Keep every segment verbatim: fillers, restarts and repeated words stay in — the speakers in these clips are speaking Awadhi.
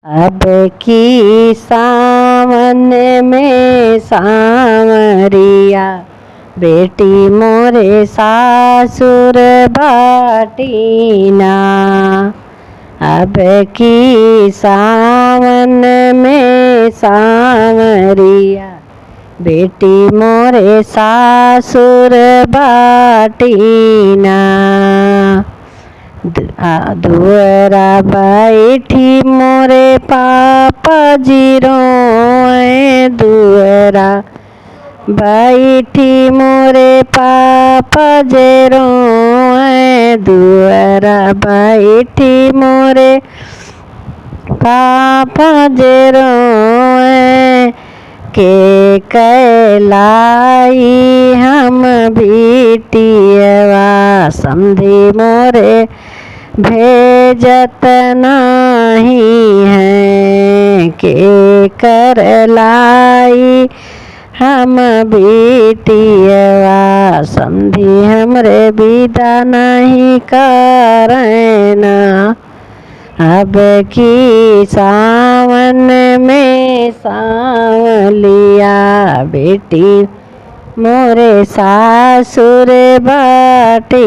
अब की सावन में सांवरिया, बेटी मोरे सासुर बाटी ना। अब की सावन में सांवरिया, बेटी मोरे सासुर बाटी ना। दु-, आ, दुअरा बैठी मोरे पापा जी रोए, दुअरा बैठी मोरे पापा जे रोए, दुअरा बैठी मोरे पापा जे रोए, के कहलाई हम बिटियवा, समधी मोरे भेजत नाही है, के करलाई हम बिटियवा, समधी हमरे विदा नाही करैना। अब की सावन में सांवलिया, बेटी मोरे सासुर बाटी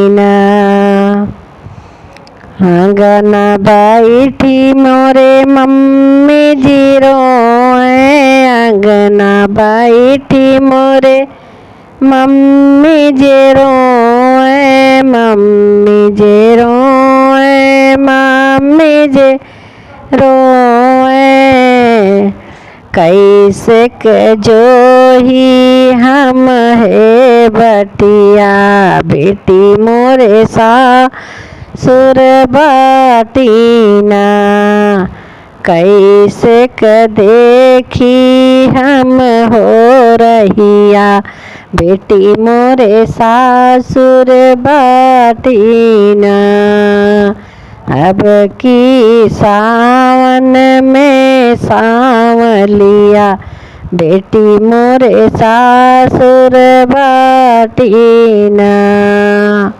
ना। आंगन बैठी मोरे मम्मी जी रोए, आंगन बैठी मोरे मम्मी जे रोए, मम्मी जे रोए, मम्मी जे रोए। कैसे के जोही हम हे बटिया, बेटी मोरे सासुर बाटी ना। कैसे क देखी हम हो रहिया, बेटी मोरे सासुर बाटी ना। अब की सावन में सांवलिया, बेटी मोरे सासुर बाटी ना।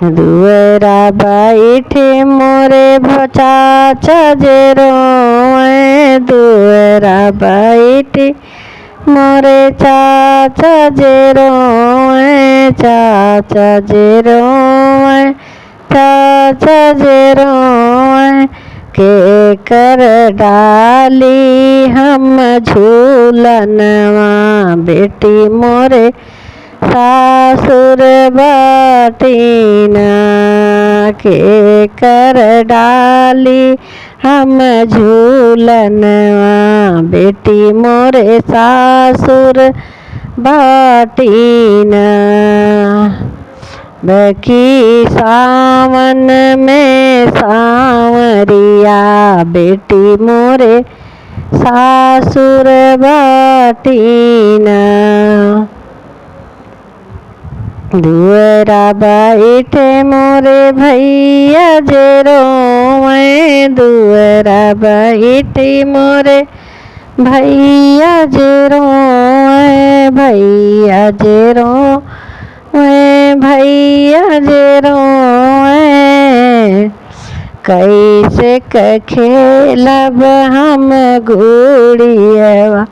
दुअरा बैठी मोरे भ-, चाचा जे रोए, दुअरा बैठी मोरे चाचा जे रोए, चाचा जे रोए, चाचा जे रोए। के कर डाली हम झूलनवा, बेटी मोरे सासुर बाटी ना। के कर डाली हम झूलनवा, बेटी मोरे सासुर बाटी ना। बकी सावन में सांवरिया, बेटी मोरे सासुर बाटी ना। दुअरा बैठे मोरे भैया जे रोए, दुअरा बैठे मोरे भैया जे रोए, भैया जे रोए, भैया जे रोए। कैसे क खेलब हम गुड़ियवा,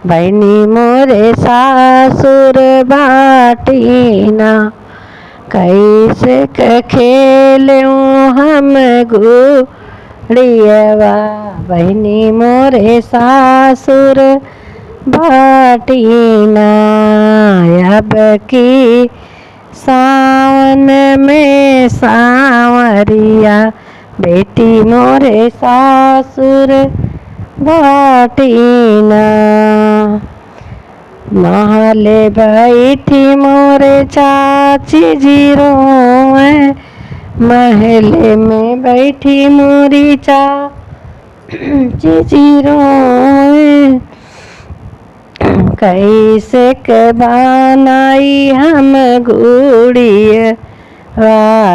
बहिनी मोरे सासुर बाटी ना। कैसे क खेलेउ हम गुड़ियवा, बहिनी मोरे सासुर बाटी ना। अब की सावन में सांवरिया, बेटी मोरे सासुर बाटी ना। महले बैठी मोरे चाची जी रोए, महले में बैठी मोरी चाची जी रोए। कैसे के बनाई हम गुड़ियवा,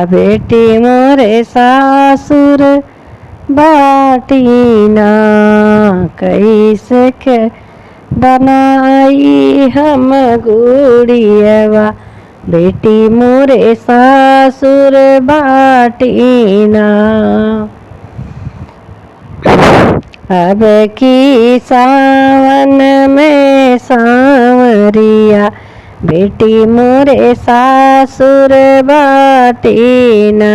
बेटी मोरे सासुर बाटी ना। कैसे के बनाई हम गुड़ियवा, बेटी मोरे सासुर बाटी ना। अब की सावन में सांवरिया, बेटी मोरे सासुर बाटी ना।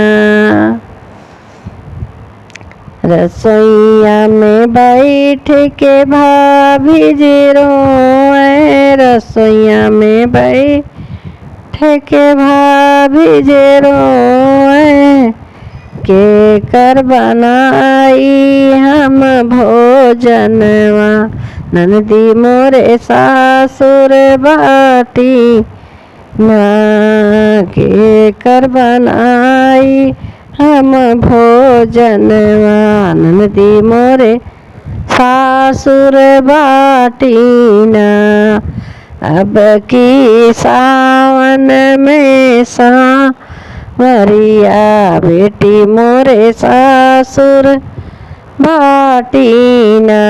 रसोइया में बैठ के भाभी जी रोए, रसोइया में बैठ के भाभी जी रोए, केकर बनाई हम भोजनवा, ननदी मोरे सासुर बाटी ना, केकर बनाई हम भोजनवा, ननदी मोरे सासुर बाटी ना। अब की सावन में सांवरिया, बेटी मोरे सासुर बाटी ना।